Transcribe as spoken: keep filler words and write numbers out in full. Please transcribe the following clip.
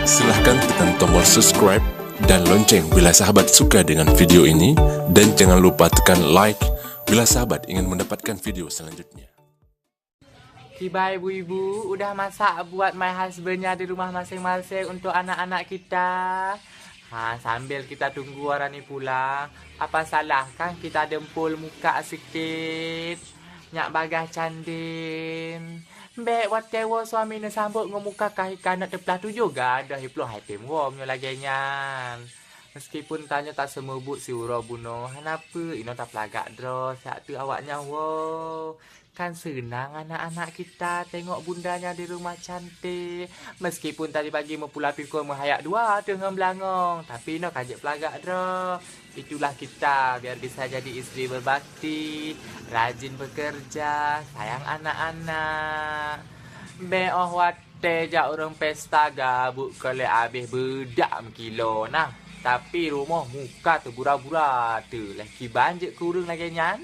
Silahkan tekan tombol subscribe dan lonceng bila sahabat suka dengan video ini, dan jangan lupa tekan like bila sahabat ingin mendapatkan video selanjutnya. Kibai ibu-ibu, udah masak buat my husband-nya di rumah masing-masing untuk anak-anak kita? Ha, sambil kita tunggu Warani pulang, apa salah kan kita dempul muka sikit? Nyak bagah candin. Bèk watèe woe suami neusambot ngon muka kah ikan nyak teuplah tujoh gadoh iploh hai tem woe meunyoe lagèe nyan. Meskipun tanyoe taseumeubut siuroe bunoe, hana peue, inoe tapeulagak droe, siat teuk awaknyan woe. Kan seunang anak-anak kita tengok bundanya di rumah cantik. Meskipun tadi pagi meupula pikul meuhayak dua teuh ngon beulangong, tapi inoe ka jeuet peulagak droe. Itulah kita, biar bisa jadi istri berbakti, rajin bekerja, sayang anak-anak. Bèk óh watèe jak ureueng pesta gabuk keu lé abéh beudak meukilo nah. Tapi rumoh muka teubura-bura teuh lé kiban jeuet keu ureueng lagèe nyan.